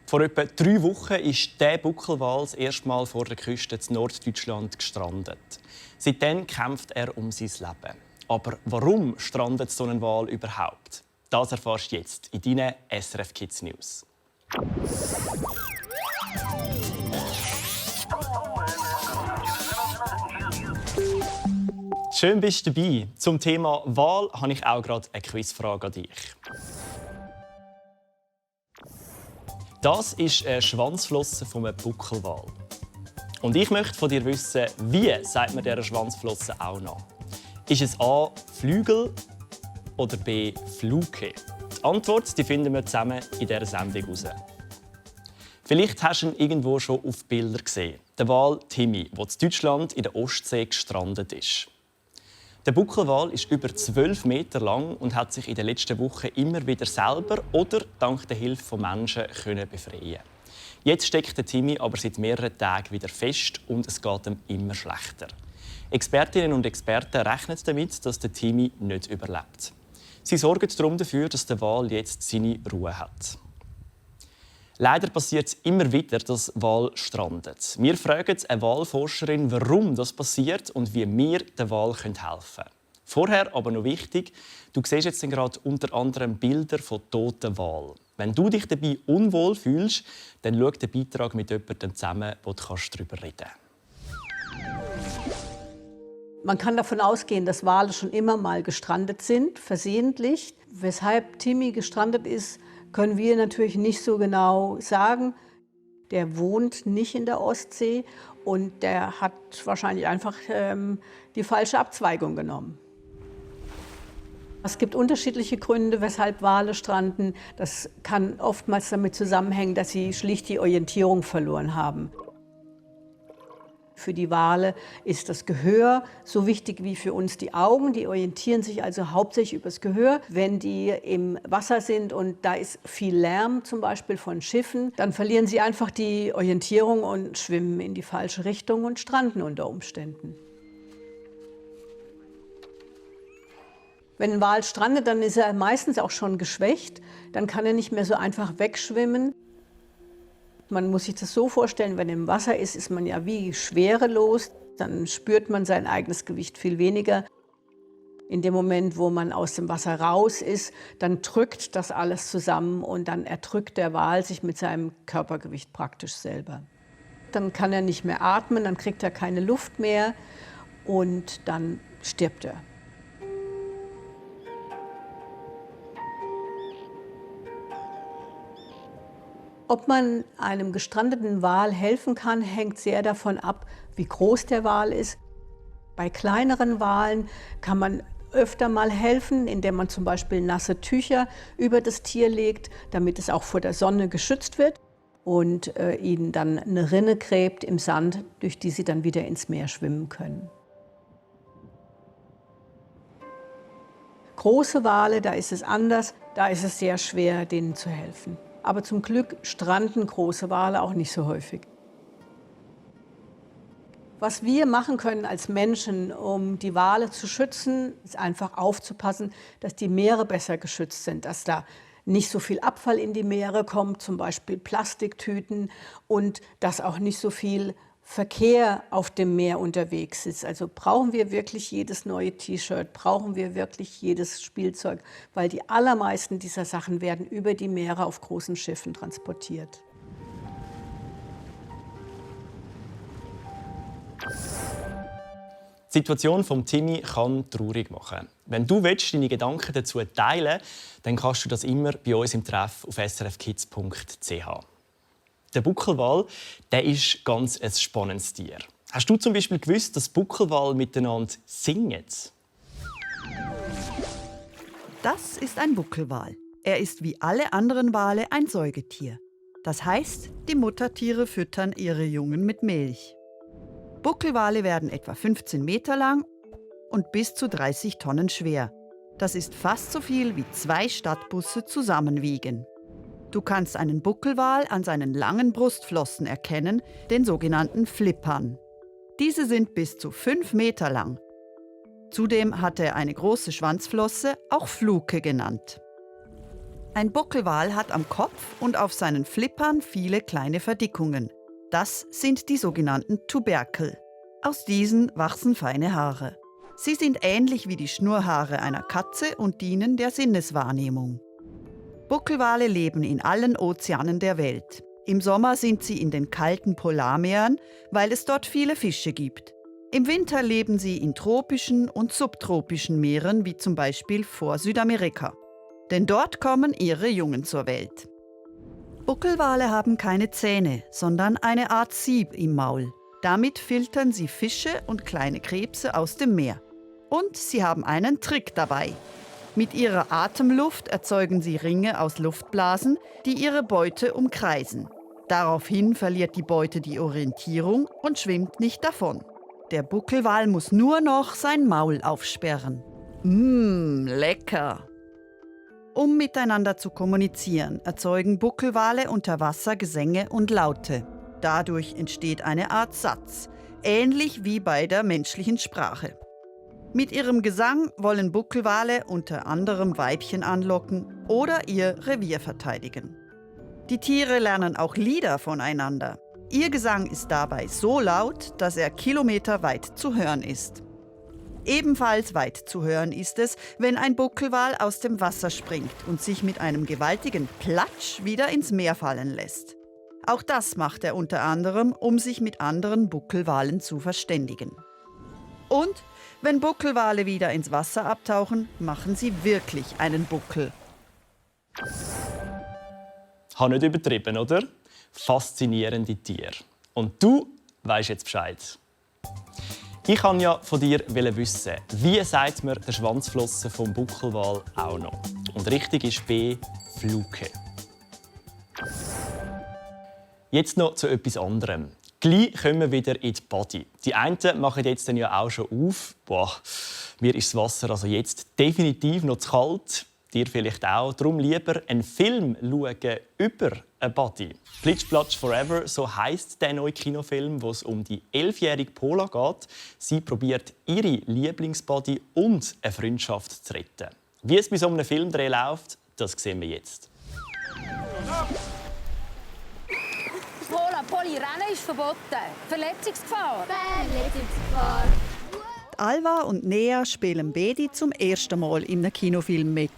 Vor etwa 3 Wochen ist der Buckelwal das erste Mal vor der Küste in Norddeutschland gestrandet. Seitdem kämpft er um sein Leben. Aber warum strandet so ein Wal überhaupt? Das erfährst du jetzt in deinen SRF Kids News. Schön bist du dabei. Zum Thema Wal habe ich auch gerade eine Quizfrage an dich. Das ist eine Schwanzflosse eines Buckelwal. Und ich möchte von dir wissen, wie sagt man dieser Schwanzflosse auch noch? Ist es A. Flügel oder B. Fluke? Die Antwort die finden wir zusammen in dieser Sendung heraus. Vielleicht hast du ihn irgendwo schon auf Bildern gesehen. Der Wal Timmy, der in Deutschland in der Ostsee gestrandet ist. Der Buckelwal ist über 12 Meter lang und hat sich in den letzten Wochen immer wieder selber oder dank der Hilfe von Menschen befreien. Jetzt steckt der Timmy aber seit mehreren Tagen wieder fest und es geht ihm immer schlechter. Expertinnen und Experten rechnen damit, dass der Timmy nicht überlebt. Sie sorgen darum dafür, dass der Wal jetzt seine Ruhe hat. Leider passiert es immer wieder, dass Wal strandet. Wir fragen eine Walforscherin, warum das passiert und wie wir dem Wal helfen können. Vorher aber noch wichtig, du siehst jetzt gerade unter anderem Bilder von toten Walen. Wenn du dich dabei unwohl fühlst, dann schau den Beitrag mit jemandem zusammen, wo du darüber reden kannst. Man kann davon ausgehen, dass Wale schon immer mal gestrandet sind, versehentlich. Weshalb Timmy gestrandet ist, können wir natürlich nicht so genau sagen. Der wohnt nicht in der Ostsee und der hat wahrscheinlich einfach die falsche Abzweigung genommen. Es gibt unterschiedliche Gründe, weshalb Wale stranden. Das kann oftmals damit zusammenhängen, dass sie schlicht die Orientierung verloren haben. Für die Wale ist das Gehör so wichtig wie für uns die Augen. Die orientieren sich also hauptsächlich übers Gehör. Wenn die im Wasser sind und da ist viel Lärm, zum Beispiel von Schiffen, dann verlieren sie einfach die Orientierung und schwimmen in die falsche Richtung und stranden unter Umständen. Wenn ein Wal strandet, dann ist er meistens auch schon geschwächt. Dann kann er nicht mehr so einfach wegschwimmen. Man muss sich das so vorstellen, wenn er im Wasser ist, ist man ja wie schwerelos. Dann spürt man sein eigenes Gewicht viel weniger. In dem Moment, wo man aus dem Wasser raus ist, dann drückt das alles zusammen und dann erdrückt der Wal sich mit seinem Körpergewicht praktisch selber. Dann kann er nicht mehr atmen, dann kriegt er keine Luft mehr und dann stirbt er. Ob man einem gestrandeten Wal helfen kann, hängt sehr davon ab, wie groß der Wal ist. Bei kleineren Walen kann man öfter mal helfen, indem man zum Beispiel nasse Tücher über das Tier legt, damit es auch vor der Sonne geschützt wird und ihnen dann eine Rinne gräbt im Sand, durch die sie dann wieder ins Meer schwimmen können. Große Wale, da ist es anders, da ist es sehr schwer, denen zu helfen. Aber zum Glück stranden große Wale auch nicht so häufig. Was wir machen können als Menschen, um die Wale zu schützen, ist einfach aufzupassen, dass die Meere besser geschützt sind, dass da nicht so viel Abfall in die Meere kommt, zum Beispiel Plastiktüten, und dass auch nicht so viel Verkehr auf dem Meer unterwegs ist. Also brauchen wir wirklich jedes neue T-Shirt, brauchen wir wirklich jedes Spielzeug, weil die allermeisten dieser Sachen werden über die Meere auf großen Schiffen transportiert. Die Situation von Timmy kann traurig machen. Wenn du deine Gedanken dazu teilen willst, dann kannst du das immer bei uns im Treff auf srfkids.ch. Der Buckelwal, der ist ganz ein spannendes Tier. Hast du zum Beispiel gewusst, dass Buckelwale miteinander singen? Das ist ein Buckelwal. Er ist wie alle anderen Wale ein Säugetier. Das heißt, die Muttertiere füttern ihre Jungen mit Milch. Buckelwale werden etwa 15 Meter lang und bis zu 30 Tonnen schwer. Das ist fast so viel wie 2 Stadtbusse zusammen wiegen. Du kannst einen Buckelwal an seinen langen Brustflossen erkennen, den sogenannten Flippern. Diese sind bis zu 5 Meter lang. Zudem hat er eine große Schwanzflosse, auch Fluke genannt. Ein Buckelwal hat am Kopf und auf seinen Flippern viele kleine Verdickungen. Das sind die sogenannten Tuberkel. Aus diesen wachsen feine Haare. Sie sind ähnlich wie die Schnurrhaare einer Katze und dienen der Sinneswahrnehmung. Buckelwale leben in allen Ozeanen der Welt. Im Sommer sind sie in den kalten Polarmeeren, weil es dort viele Fische gibt. Im Winter leben sie in tropischen und subtropischen Meeren, wie zum Beispiel vor Südamerika. Denn dort kommen ihre Jungen zur Welt. Buckelwale haben keine Zähne, sondern eine Art Sieb im Maul. Damit filtern sie Fische und kleine Krebse aus dem Meer. Und sie haben einen Trick dabei. Mit ihrer Atemluft erzeugen sie Ringe aus Luftblasen, die ihre Beute umkreisen. Daraufhin verliert die Beute die Orientierung und schwimmt nicht davon. Der Buckelwal muss nur noch sein Maul aufsperren. Lecker! Um miteinander zu kommunizieren, erzeugen Buckelwale unter Wasser Gesänge und Laute. Dadurch entsteht eine Art Satz, ähnlich wie bei der menschlichen Sprache. Mit ihrem Gesang wollen Buckelwale unter anderem Weibchen anlocken oder ihr Revier verteidigen. Die Tiere lernen auch Lieder voneinander. Ihr Gesang ist dabei so laut, dass er kilometerweit zu hören ist. Ebenfalls weit zu hören ist es, wenn ein Buckelwal aus dem Wasser springt und sich mit einem gewaltigen Platsch wieder ins Meer fallen lässt. Auch das macht er unter anderem, um sich mit anderen Buckelwalen zu verständigen. Und wenn Buckelwale wieder ins Wasser abtauchen, machen sie wirklich einen Buckel. Habe nicht übertrieben, oder? Faszinierende Tiere. Und du weisst jetzt Bescheid. Ich wollte ja von dir wissen, wie sagt man der Schwanzflosse vom Buckelwal auch noch? Und richtig ist B. Fluke. Jetzt noch zu etwas anderem. Gleich kommen wir wieder in die Body. Die einen machen jetzt dann ja auch schon auf. Mir ist das Wasser also jetzt definitiv noch zu kalt. Dir vielleicht auch. Darum lieber einen Film schauen über eine Body. «Plitsch-Platsch Forever», so heisst der neue Kinofilm, wo es um die 11-jährige Pola geht. Sie probiert, ihre Lieblingsbody und eine Freundschaft zu retten. Wie es bei so einem Filmdreh läuft, das sehen wir jetzt. Poli, Rennen ist verboten. Verletzungsgefahr. Verletzungsgefahr. Alva und Nea spielen beide zum ersten Mal in einem Kinofilm mit.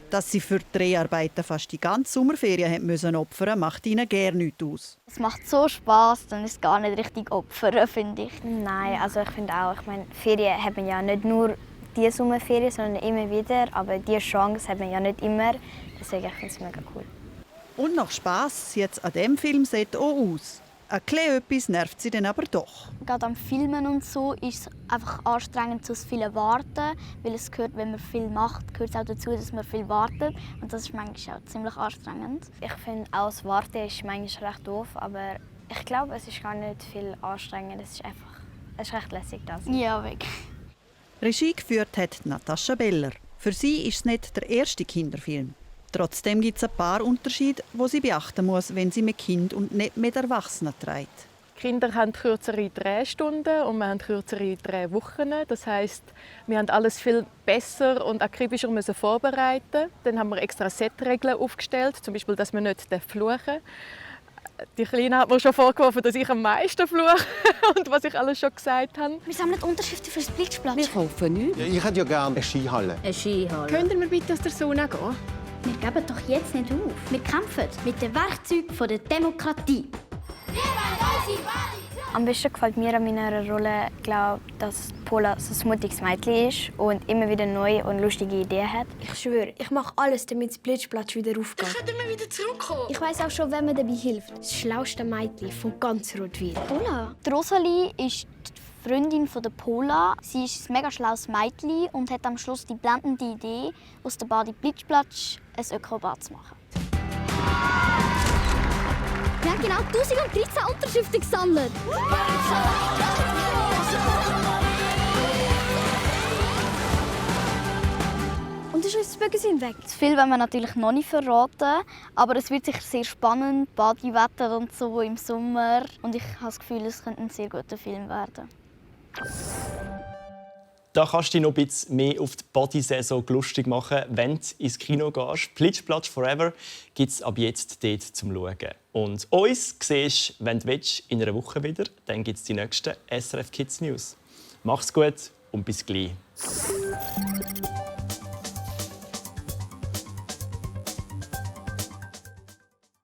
Dass sie für die Dreharbeiten fast die ganze Sommerferien opfern mussten, macht ihnen gar nichts aus. Es macht so Spass, dann ist es gar nicht richtig opfern, finde ich. Nein, also ich finde auch, Ferien haben ja nicht nur die Sommerferien, sondern immer wieder. Aber diese Chance haben wir ja nicht immer. Deswegen finde ich es mega cool. Und nach Spass sieht es an diesem Filmset auch aus. Ein bisschen etwas nervt sie dann aber doch. Gerade am Filmen und so ist es einfach anstrengend, zu viel warten. Weil es gehört, wenn man viel macht, gehört es auch dazu, dass man viel wartet. Und das ist manchmal auch ziemlich anstrengend. Ich finde auch, das Warten ist manchmal recht doof, aber ich glaube, es ist gar nicht viel anstrengend. Es ist recht lässig. Das. Ja, wirklich. Regie geführt hat Natascha Beller. Für sie ist es nicht der erste Kinderfilm. Trotzdem gibt es ein paar Unterschiede, die sie beachten muss, wenn sie mit Kind und nicht mit Erwachsenen dreht. Kinder haben kürzere Drehstunden und wir haben kürzere Drehwochen. Das heisst, wir haben alles viel besser und akribischer vorbereiten. Dann haben wir extra Setregeln aufgestellt, zum Beispiel, dass wir nicht fluchen dürfen. Die Kleine hat mir schon vorgeworfen, dass ich am meisten fluche und was ich alles schon gesagt habe. Wir sammeln Unterschriften für das Blitzplatz. Wir kaufen nichts. Ja, ich hätte ja gerne eine Skihalle. Eine Skihalle. Könnten wir bitte aus der Sauna gehen? Wir geben doch jetzt nicht auf. Wir kämpfen mit den Werkzeugen der Demokratie. Am besten gefällt mir an meiner Rolle, dass Pola so ein mutiges Mädchen ist und immer wieder neue und lustige Ideen hat. Ich schwöre, ich mache alles, damit das Blitzplatz wieder aufgeht. Dann können wir wieder zurückkommen. Ich weiss auch schon, wer mir dabei hilft. Das schlauste Mädchen von ganz Rotwil. Pola? Die Rosalie ist die Freundin von der Pola. Sie ist ein mega schlaues Mädchen und hat am Schluss die blendende Idee, aus der Badi Blitzplatz ein Ökobad zu machen. Wir haben genau 1013 Unterschriften gesammelt. Und ist unser Magazin weg? Zu viel wollen wir natürlich noch nicht verraten, aber es wird sicher sehr spannend, Badiwetter und so im Sommer. Und ich habe das Gefühl, es könnte ein sehr guter Film werden. Da kannst du dich noch ein bisschen mehr auf die Bodysaison lustig machen, wenn du ins Kino gehst. «Plitsch-Platsch Forever» gibt es ab jetzt dort zum Schauen. Und uns siehst du, wenn du willst, in einer Woche wieder. Dann gibt es die nächsten SRF Kids News. Mach's gut und bis gleich.